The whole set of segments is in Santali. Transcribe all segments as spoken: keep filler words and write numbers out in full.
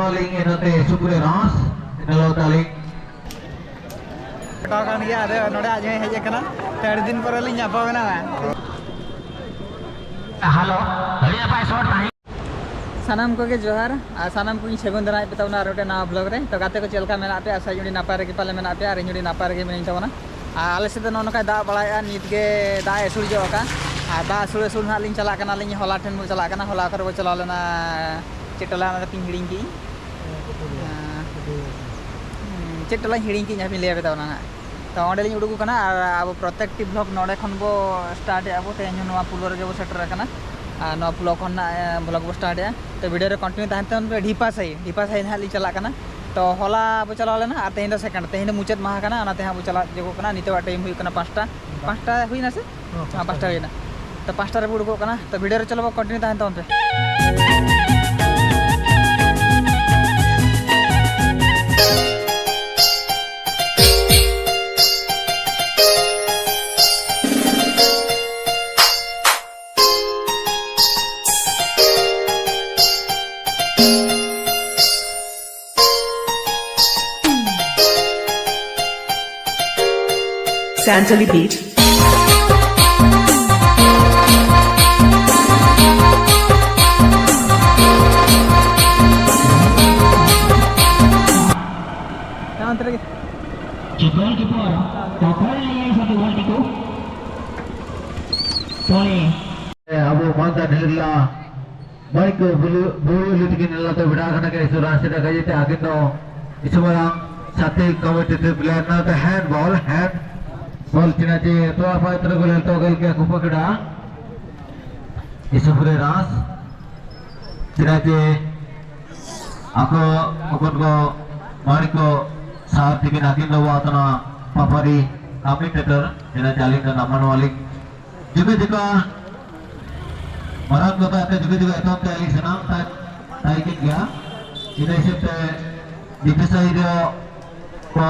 ᱟᱹᱞᱤᱧ ᱱᱚᱛᱮ ᱥᱩᱠᱨᱤ ᱨᱟᱥ ᱧᱮᱞᱚᱜ ᱛᱟᱹᱞᱤᱧ᱾ ᱠᱟᱴᱟᱣ ᱠᱟᱱ ᱜᱮᱭᱟ, ᱟᱫᱚ ᱱᱚᱰᱮ ᱟᱡ ᱦᱚᱸᱭ ᱦᱮᱡ ᱟᱠᱟᱱᱟ᱾ ᱛᱚ, ᱟᱹᱰᱤ ᱫᱤᱱ ᱯᱚᱨᱮ ᱞᱤᱧ ᱧᱟᱯᱟᱢ ᱮᱱᱟ᱾ ᱦᱮᱞᱳ, ᱟᱹᱰᱤ ᱱᱟᱯᱟᱭ ᱥᱚᱴ ᱛᱟᱦᱮᱸ᱾ ᱥᱟᱱᱟᱢ ᱠᱚᱜᱮ ᱡᱚᱦᱟᱨ, ᱟᱨ ᱥᱟᱱᱟᱢ ᱠᱚᱧ ᱥᱟᱹᱜᱩᱱ ᱫᱟᱨᱟᱢᱮᱫ ᱯᱮ ᱛᱟᱵᱚᱱᱟ ᱟᱨ ᱢᱤᱫᱴᱮᱱ ᱱᱟᱣᱟ ᱵᱞᱚᱜ ᱨᱮ᱾ ᱛᱚ, ᱜᱟᱛᱮ ᱠᱚ, ᱪᱮᱫ ᱞᱮᱠᱟ ᱢᱮᱱᱟᱜ ᱯᱮᱭᱟ? ᱟᱥᱟᱭᱟᱹᱧ ᱟᱹᱰᱤ ᱱᱟᱯᱟᱭ ᱨᱮᱜᱮ ᱯᱟᱞᱮ ᱢᱮᱱᱟᱜ ᱯᱮᱭᱟ, ᱟᱨ ᱤᱧ ᱟᱹᱰᱤ ᱱᱟᱯᱟᱭ ᱨᱮᱜᱮ ᱢᱤᱱᱟᱹᱧ ᱛᱟᱵᱚᱱᱟ᱾ ᱟᱨ ᱟᱞᱮ ᱥᱮᱫ ᱫᱚ ᱱᱚᱜᱼᱚ ᱱᱚᱝᱠᱟᱭ ᱫᱟᱜ ᱵᱟᱲᱟᱭᱮᱫᱼᱟ, ᱱᱤᱛ ᱜᱮ ᱫᱟᱜ ᱮ ᱟᱹᱥᱩᱲ ᱧᱚᱜ ᱟᱠᱟᱫᱼᱟ᱾ ᱟᱨ ᱫᱟᱜ ᱟᱹᱥᱩᱲ ᱟᱹᱥᱩᱲ ᱦᱟᱸᱜ ᱞᱤᱧ ᱪᱟᱞᱟᱜ ᱠᱟᱱᱟ, ᱟᱹᱞᱤᱧ ᱦᱚᱞᱟ ᱴᱷᱮᱱ ᱵᱚᱱ ᱪᱟᱞᱟᱜ ᱠᱟᱱᱟ, ᱦᱚᱞᱟ ᱚᱠᱟ ᱨᱮᱵᱚ ᱪᱟᱞᱟᱣ ᱞᱮᱱᱟ, ᱪᱮᱫ ᱴᱚᱞᱟ ᱚᱱᱟ ᱛᱟᱹᱯᱤᱧ ᱦᱤᱲᱤᱧ ᱠᱮᱜᱼᱟᱹᱧ᱾ ᱦᱮᱸ, ᱪᱮᱫ ᱴᱚᱞᱟᱧ ᱦᱤᱲᱤᱧ ᱠᱮᱜᱼᱟᱹᱧ, ᱦᱟᱯᱮᱧ ᱞᱟᱹᱭ ᱟᱯᱮ ᱛᱟᱵᱚᱱᱟ ᱦᱟᱸᱜ᱾ ᱛᱚ, ᱚᱸᱰᱮ ᱞᱤᱧ ᱩᱰᱩᱠ ᱟᱠᱟᱱᱟ, ᱟᱨ ᱟᱵᱚ ᱯᱨᱚᱛᱮᱠᱴᱤ ᱵᱞᱚᱜ ᱱᱚᱰᱮ ᱠᱷᱚᱱ ᱵᱚ ᱥᱴᱟᱨᱴ ᱮᱜᱼᱟ ᱵᱚ᱾ ᱛᱮᱦᱮᱧ ᱦᱚᱸ ᱱᱚᱣᱟ ᱯᱩᱞ ᱨᱮᱜᱮ ᱵᱚ ᱥᱮᱴᱮᱨ ᱟᱠᱟᱱᱟ, ᱟᱨ ᱱᱚᱣᱟ ᱯᱩᱞ ᱠᱷᱚᱱ ᱱᱟᱜ, ᱮ, ᱵᱞᱚᱜ ᱵᱚ ᱥᱴᱟᱨᱴ ᱮᱜᱼᱟ᱾ ᱛᱚ, ᱵᱷᱤᱰᱤᱭᱳ ᱨᱮ ᱠᱚᱱᱴᱤᱱᱤᱭᱩ ᱛᱟᱦᱮᱱ ᱛᱟᱵᱚᱱ ᱯᱮ᱾ ᱰᱷᱤᱯᱟ ᱥᱟᱹᱭ, ᱰᱷᱤᱯᱟ ᱥᱟᱹᱭ ᱱᱟᱦᱟᱜ ᱞᱤᱧ ᱪᱟᱞᱟᱜ ᱠᱟᱱᱟ᱾ ᱛᱚ, ᱦᱚᱞᱟ ᱵᱚ ᱪᱟᱞᱟᱣ ᱞᱮᱱᱟ, ᱟᱨ ᱛᱮᱦᱮᱧ ᱫᱚ ᱥᱮᱠᱮᱱᱰ, ᱛᱮᱦᱮᱧ ᱫᱚ ᱢᱩᱪᱟᱹᱫ ᱢᱟᱦᱟ ᱠᱟᱱᱟ, ᱚᱱᱟᱛᱮ ᱦᱟᱸᱜ ᱵᱚ ᱪᱟᱞᱟᱜ ᱡᱚᱜᱚᱜ ᱠᱟᱱᱟ᱾ ᱱᱤᱛᱚᱜᱟᱜ ᱴᱟᱭᱤᱢ ᱦᱩᱭᱩᱜ ᱠᱟᱱᱟ ᱯᱟᱸᱪᱴᱟ, ᱯᱟᱸᱪᱴᱟ ᱦᱩᱭᱱᱟ ᱥᱮ? ᱦᱮᱸ, ᱦᱮᱸ, ᱯᱟᱸᱪᱴᱟ ᱯᱟᱸᱪᱴᱟ ᱦᱩᱭᱱᱟ᱾ ᱛᱚ, ᱯᱟᱸᱪᱴᱟ ᱨᱮᱵᱚ ᱩᱰᱩᱠᱚᱜ ᱠᱟᱱᱟ᱾ ᱛᱚ, ᱵᱷᱤᱰᱤᱭᱳ ᱨᱮ ᱪᱚᱞᱚ ᱵᱚ ᱠᱚᱱᱴᱤᱱᱤᱭᱩ ᱛᱟᱦᱮᱱ ᱛᱟᱵᱚᱱ ᱯᱮ᱾ Santali Beat. Jebol, jebol. Jebol, iya, satu, dua, tiga. Boleh. ᱟᱵᱚ ᱢᱟᱱᱫᱟ ᱰᱷᱮᱨᱞᱟ ᱢᱟᱹᱭ ᱠᱚ ᱵᱩᱞᱩ-, ᱵᱩᱞᱩ ᱛᱤᱠᱤᱱ ᱞᱟᱛᱮ ᱵᱮᱲᱟ ᱠᱟᱱᱟ ᱠᱮ ᱥᱩᱨᱟ ᱥᱮᱫᱟ ᱠᱟᱡᱮ ᱛᱮ ᱟᱹᱠᱤᱱ ᱫᱚ ᱤᱥᱩ ᱢᱟᱨᱟᱝ ᱥᱟᱛᱮ ᱠᱚᱢᱤᱴᱤ ᱛᱮ ᱯᱞᱮᱭᱟᱨ ᱱᱟᱛᱮ ᱦᱮᱱᱰ ᱵᱚᱞ, ᱦᱮᱱᱰ ᱵᱚᱞ ᱪᱤᱱᱟ ᱪᱮ ᱛᱚ ᱟᱯᱟ ᱛᱨᱚ ᱜᱚᱞ ᱛᱚ ᱜᱚᱞ ᱠᱮ ᱠᱩᱯᱟ ᱠᱮᱰᱟ ᱤᱥᱩ ᱯᱩᱨᱮ ᱨᱟᱥ ᱪᱤᱱᱟ ᱪᱮ ᱟᱠᱚ ᱚᱠᱚᱱ ᱠᱚ ᱢᱟᱹᱭ ᱠᱚ ᱥᱟᱨ ᱛᱤᱠᱤᱱ ᱟᱹᱠᱤᱱ ᱫᱚ ᱟᱛᱱᱟ ᱯᱟᱯᱟᱨᱤ ᱠᱚᱢᱤᱴᱮᱴᱚᱨ ᱪᱤᱱᱟ ᱪᱟᱞᱤ ᱠᱟᱱᱟ ᱢᱟᱱᱣᱟᱞᱤ ᱡᱩᱫᱟᱹ ᱡᱩᱫᱟᱹ ᱢᱟᱨᱟᱝ ᱠᱚ ᱛᱟᱦᱮᱸ ᱛᱮ ᱡᱩᱫᱟᱹ ᱡᱩᱫᱟᱹ ᱮᱛᱚᱦᱚᱵ ᱛᱮ ᱟᱹᱞᱤᱧ ᱥᱟᱱᱟᱢ ᱛᱟᱦᱮᱸ ᱛᱟᱦᱮᱸ ᱠᱮᱫ ᱜᱮᱭᱟ᱾ ᱤᱱᱟᱹ ᱦᱤᱥᱟᱹᱵ ᱛᱮ ᱫᱤᱯᱤ ᱥᱟᱹᱦᱤ ᱫᱚ ᱠᱚ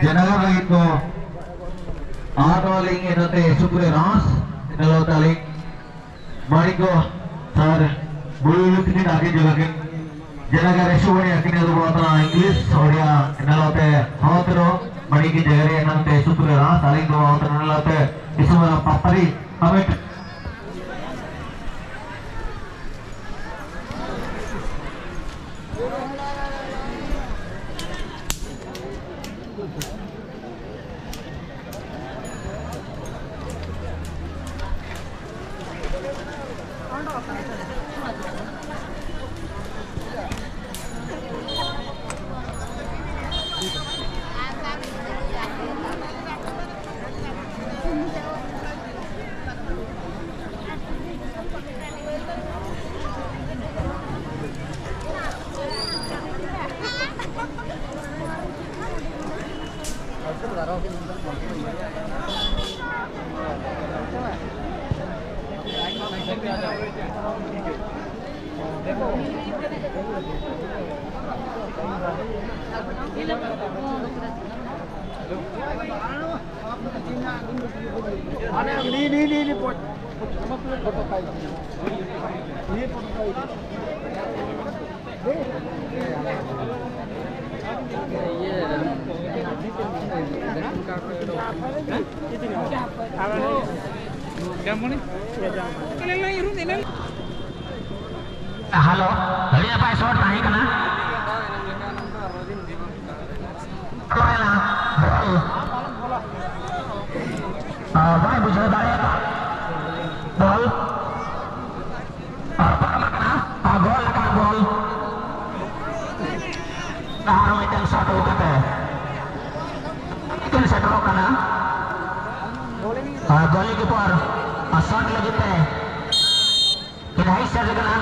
ᱡᱮᱱᱟᱨᱮᱞ ᱞᱟᱹᱜᱤᱫ ᱠᱚ ᱟᱨ ᱱᱚᱣᱟ ᱞᱤᱧ ᱤᱱᱟᱹᱛᱮ ᱥᱩᱠᱨᱮ ᱨᱟᱥ ᱤᱱᱟᱹ ᱛᱟᱹᱞᱤᱧ ᱢᱟᱹᱲᱤ ᱠᱚ ᱟᱨ ᱵᱩᱞᱩ ᱛᱤᱠᱤᱱ ᱟᱜᱮ ᱡᱚᱜᱟ ᱠᱤᱱ ᱡᱮᱞᱮᱠᱟ ᱨᱮᱥᱩ ᱵᱟᱹᱲᱤᱭᱟ ᱠᱤᱱᱟᱹ ᱫᱚ ᱵᱚᱱ ᱛᱟᱦᱮᱸ ᱤᱝᱞᱤᱥ ᱥᱚᱦᱨᱤᱭᱟ ᱮᱱᱟᱞᱚᱛᱮ ᱦᱚᱸ ᱛᱮᱨᱚ ᱢᱟᱹᱱᱤ ᱠᱤ ᱡᱟᱭᱜᱟ ᱨᱮ ᱮᱱᱟᱝ ᱛᱮ ᱥᱩᱛᱨᱮ ᱨᱟᱦᱟ ᱥᱟᱞᱤᱝ ᱫᱚ ᱵᱚᱱ ᱛᱟᱦᱮᱸ ᱮᱱᱟᱞᱚᱛᱮ ᱫᱤᱥᱚᱢ ᱨᱮ ᱯᱟᱯᱟᱨᱤ ᱦᱟᱢᱮᱴ᱾ ᱦᱮᱞᱳ, ᱟᱹᱰᱤ ᱱᱟᱯᱟᱭ ᱥᱚᱴ ᱛᱟᱦᱮᱸ ᱠᱟᱱᱟ᱾ ᱵᱚᱞ᱾ ᱵᱟᱭ ᱵᱩᱡᱷᱟᱹᱣ ᱫᱟᱲᱮᱭᱟᱫᱟ᱾ ᱵᱚᱞ᱾ ᱟᱨ ᱯᱟᱨᱚᱢ ᱟᱠᱟᱱᱟ᱾ ᱟᱨ ᱜᱳᱞ ᱟᱠᱟᱱ ᱵᱚᱞ᱾ ᱟᱨ ᱢᱤᱫᱴᱟᱝ ᱥᱚᱴ ᱟᱹᱜᱩ ᱠᱟᱛᱮ ᱠᱤᱱ ᱥᱮᱴᱮᱨᱚᱜ ᱠᱟᱱᱟ᱾ ᱟᱨ ᱜᱳᱞᱠᱤᱯᱟᱨ ᱟᱨ ᱥᱚᱴ ᱞᱟᱹᱜᱤᱫ ᱛᱮ ᱠᱤᱱ ᱦᱮᱡ ᱥᱮᱴᱮᱨ ᱠᱟᱱᱟ᱾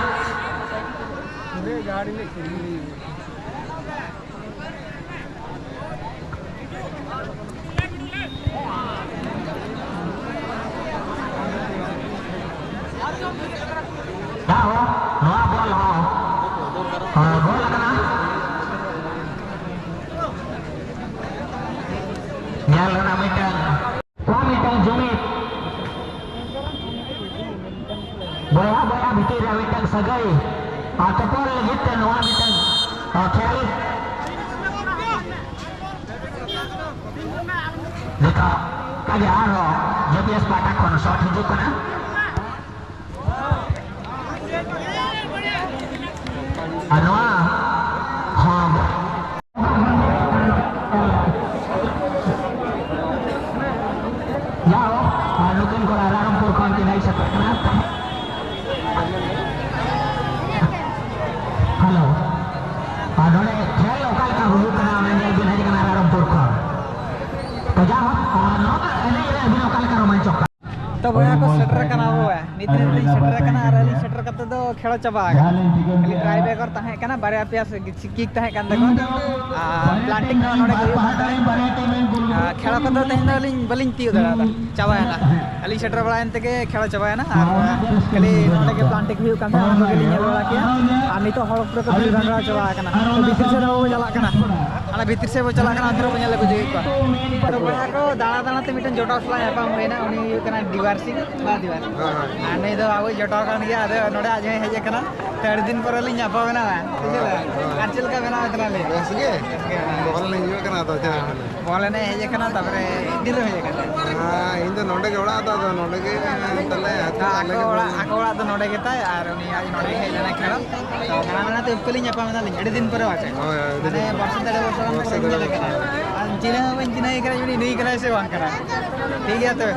ᱫᱟᱜ ᱦᱚᱸ ᱱᱚᱣᱟ ᱵᱚᱞ ᱦᱚᱸ, ᱦᱚᱸ, ᱜᱳᱞ ᱟᱠᱟᱱᱟ᱾ ᱧᱮᱞ ᱨᱮᱱᱟᱜ ᱢᱤᱫᱴᱟᱝ, ᱱᱚᱣᱟ ᱢᱤᱫᱴᱟᱝ ᱡᱩᱢᱤᱫ ᱵᱚᱭᱦᱟ ᱵᱚᱭᱦᱟ ᱵᱷᱤᱛᱤᱨ ᱨᱮ ᱢᱤᱫᱴᱟᱝ ᱥᱟᱹᱜᱟᱹᱭ ᱟᱨ ᱛᱚᱯᱚᱞ ᱞᱟᱹᱜᱤᱫ ᱱᱚᱣᱟ ᱢᱤᱫᱴᱟᱝ ᱠᱷᱮᱞ ᱱᱤᱛᱚᱜ ᱚᱱᱠᱟᱜᱮ ᱟᱨᱦᱚᱸ ᱡᱮᱯᱤᱮᱥ ᱯᱟᱦᱴᱟ ᱠᱷᱚᱱ ᱥᱚᱴ ᱦᱤᱡᱩᱜ ᱠᱟᱱᱟ᱾ ᱟᱨ ᱱᱚᱣᱟ ᱦᱚᱸ ᱡᱟᱣ, ᱟᱨ ᱱᱩᱠᱤᱱ ᱠᱚᱲᱟ ᱨᱟᱭᱨᱚᱝᱯᱩᱨ ᱠᱷᱚᱱ ᱠᱤᱱ ᱦᱮᱡ ᱥᱮᱴᱮᱨ ᱠᱟᱱᱟ᱾ ᱦᱮᱞᱳ, ᱟᱨ ᱱᱚᱰᱮ ᱠᱷᱮᱞ ᱚᱠᱟ ᱞᱮᱠᱟ ᱦᱩᱭᱩᱜ ᱠᱟᱱᱟ, ᱚᱱᱟ ᱧᱮᱞ ᱵᱤᱱ ᱦᱮᱡ ᱟᱠᱟᱱᱟ ᱨᱟᱭᱨᱚᱝᱯᱩᱨ ᱠᱷᱚᱱ᱾ ᱛᱚ ᱡᱟᱭᱦᱳᱠ, ᱟᱨ ᱱᱚᱣᱟ ᱮᱱᱮᱡ ᱨᱮ ᱟᱹᱵᱤᱱ ᱚᱠᱟ ᱞᱮᱠᱟ ᱨᱳᱢᱟᱧᱪᱚᱠ ᱠᱟᱱᱟ? ᱛᱚ ᱵᱚᱭᱦᱟ ᱠᱚ, ᱥᱮᱴᱮᱨ ᱟᱠᱟᱱᱟ ᱵᱚ᱾ ᱱᱤᱛ ᱨᱮᱞᱤᱧ ᱥᱮᱴᱮᱨ ᱟᱠᱟᱱᱟ ᱟᱨ ᱟᱹᱞᱤᱧ ᱥᱮᱴᱮᱨ ᱠᱟᱛᱮ ᱫᱚ ᱠᱷᱮᱞ ᱪᱟᱵᱟ ᱟᱠᱟᱱᱟ᱾ ᱠᱷᱟᱹᱞᱤ ᱴᱨᱟᱭ ᱵᱮᱠᱚᱨ ᱛᱟᱦᱮᱸ ᱠᱟᱱᱟ, ᱵᱟᱨᱭᱟ ᱯᱮᱭᱟ ᱥᱮ ᱠᱤᱠ ᱛᱟᱦᱮᱸ ᱠᱟᱱ ᱛᱟᱠᱚᱣᱟ᱾ ᱟᱨ ᱯᱞᱟᱱᱴᱤᱝ ᱦᱚᱸ ᱱᱚᱰᱮ ᱜᱮ ᱦᱩᱭᱩᱜ ᱠᱟᱱ ᱛᱟᱦᱮᱸᱫ᱾ ᱟᱨ ᱠᱷᱮᱞ ᱠᱚᱫᱚ ᱛᱮᱦᱮᱧ ᱫᱚ ᱟᱹᱞᱤᱧ ᱵᱟᱹᱞᱤᱧ ᱛᱤᱭᱳᱜ ᱫᱟᱲᱮᱭᱟᱫᱟ, ᱪᱟᱵᱟᱭᱮᱱᱟ᱾ ᱟᱹᱞᱤᱧ ᱥᱮᱴᱮᱨ ᱵᱟᱲᱟᱭᱮᱱ ᱛᱮᱜᱮ ᱠᱷᱮᱞ ᱪᱟᱵᱟᱭᱮᱱᱟ᱾ ᱟᱨ ᱠᱷᱟᱹᱞᱤ ᱱᱚᱰᱮ ᱜᱮ ᱯᱞᱟᱱᱴᱤᱝ ᱦᱩᱭᱩᱜ ᱠᱟᱱ ᱛᱟᱦᱮᱸᱫ, ᱚᱱᱟ ᱠᱚᱜᱮ ᱞᱤᱧ ᱧᱮᱞ ᱵᱟᱲᱟ ᱠᱮᱜᱼᱟ᱾ ᱟᱨ ᱱᱤᱛᱚᱜ ᱦᱚᱲ ᱯᱩᱨᱟᱹ ᱠᱚ ᱵᱷᱤᱲ ᱵᱷᱟᱸᱰᱨᱟᱣ ᱪᱟᱵᱟ ᱟᱠᱟᱱᱟ᱾ ᱛᱚ ᱵᱷᱤᱛᱤᱨ ᱥᱮᱫ ᱫᱚ ᱵᱟᱵᱚ ᱪᱟᱞᱟᱜ ᱠᱟᱱᱟ, ᱚᱱᱟ ᱵᱷᱤᱛᱤᱨ ᱥᱮᱫ ᱵᱚ ᱪᱟᱞᱟᱜ ᱠᱟᱱᱟ, ᱚᱱᱛᱮ ᱨᱮᱵᱚ ᱧᱮᱞ ᱟᱹᱜᱩ ᱦᱚᱪᱚᱭᱮᱫ ᱠᱚᱣᱟ᱾ ᱛᱚ ᱵᱚᱭᱦᱟ ᱠᱚ, ᱫᱟᱬᱟ ᱫᱟᱬᱟ ᱛᱮ ᱢᱤᱫᱴᱮᱱ ᱡᱚᱴᱟᱣ ᱥᱟᱞᱟᱜ ᱧᱟᱯᱟᱢ ᱦᱩᱭᱮᱱᱟ, ᱩᱱᱤ ᱦᱩᱭᱩᱜ ᱠᱟᱱᱟ ᱫᱤᱣᱟᱨ ᱥᱤᱝ᱾ ᱵᱟ ᱫᱤᱣᱟᱨ ᱥᱤᱝ᱾ ᱦᱳᱭ, ᱦᱳᱭ᱾ ᱟᱨ ᱱᱩᱭ ᱫᱚ ᱟᱵᱚᱭ ᱡᱚᱴᱟᱣ ᱠᱟᱱ ᱜᱮᱭᱟ, ᱟᱫᱚ ᱱᱚᱰᱮ ᱟᱡ ᱦᱚᱸᱭ ᱦᱮᱡ ᱟᱠᱟᱱᱟ᱾ ᱛᱚ ᱟᱹᱰᱤ ᱫᱤᱱ ᱯᱚᱨᱮ ᱞᱤᱧ ᱧᱟᱯᱟᱢ ᱮᱱᱟ᱾ ᱵᱩᱡᱷᱟᱹᱣ ᱫᱟ? ᱦᱳᱭ᱾ ᱟᱨ ᱪᱮᱫ ᱞᱮᱠᱟ ᱢᱮᱱᱟᱜ ᱢᱮ ᱛᱟᱦᱞᱮ? ᱵᱮᱥ ᱜᱮ? ᱵᱮᱥ ᱜᱮ ᱢᱮᱱᱟᱜ ᱵᱚᱞ ᱞᱤᱧ ᱦᱩᱭᱩᱜ ᱠᱟᱱᱟ ᱛᱚ, ᱪᱮᱫ ᱦᱚᱸ ᱵᱟᱝ᱾ ᱵᱚᱞ ᱮᱱᱮᱡ ᱦᱮᱡ ᱟᱠᱟᱱᱟ, ᱛᱟᱯᱚᱨᱮ ᱛᱤᱱ ᱨᱮᱢ ᱦᱮᱡ ᱟᱠᱟᱱᱟ? ᱦᱮᱸ, ᱤᱧ ᱫᱚ ᱱᱚᱰᱮ ᱜᱮ ᱚᱲᱟᱜ ᱫᱚ, ᱟᱫᱚ ᱱᱚᱰᱮ ᱜᱮ ᱛᱟᱞᱮ ᱟᱹᱛᱩ, ᱟᱠᱚ ᱟᱞᱮ ᱜᱮ ᱚᱲᱟᱜ, ᱵᱚᱞ ᱟᱠᱚ ᱚᱲᱟᱜ ᱫᱚ ᱱᱚᱰᱮ ᱜᱮ ᱛᱟᱭ, ᱟᱨ ᱩᱱᱤ ᱟᱡ ᱱᱚᱰᱮ ᱜᱮ ᱦᱮᱡ ᱞᱮᱱᱟ ᱠᱷᱮᱞᱳᱰ᱾ ᱛᱚ, ᱫᱟᱬᱟ ᱫᱟᱬᱟ ᱛᱮ ᱩᱯᱟᱹᱞᱤᱧ ᱧᱟᱯᱟᱢ ᱮᱱᱟᱞᱤᱧ, ᱟᱹᱰᱤ ᱫᱤᱱ ᱯᱚᱨᱮ ᱵᱟᱪᱮ᱾ ᱦᱳᱭ, ᱦᱳᱭ, ᱟᱹᱰᱤ ᱢᱟᱱᱮ, ᱫᱤᱱ ᱯᱚᱨᱮ᱾ ᱵᱚᱨᱥᱟ ᱛᱮ ᱵᱚᱨᱥᱟ ᱯᱚᱨᱮ ᱛᱮ ᱧᱮᱞ ᱵᱚᱨᱥᱟ ᱟᱠᱟᱱᱟ᱾ ᱯᱚᱨᱮ᱾ ᱟᱨ ᱪᱤᱱᱦᱟᱹ ᱦᱚᱸ ᱵᱟᱹᱧ ᱪᱤᱱᱦᱟᱹ ᱠᱟᱱᱟ, ᱩᱱᱤ ᱱᱩᱭ ᱠᱟᱱᱟᱭ ᱥᱮ ᱵᱟᱝ ᱠᱟᱱᱟᱭ᱾ ᱴᱷᱤᱠ ᱜᱮᱭᱟ ᱛᱚᱵᱮ᱾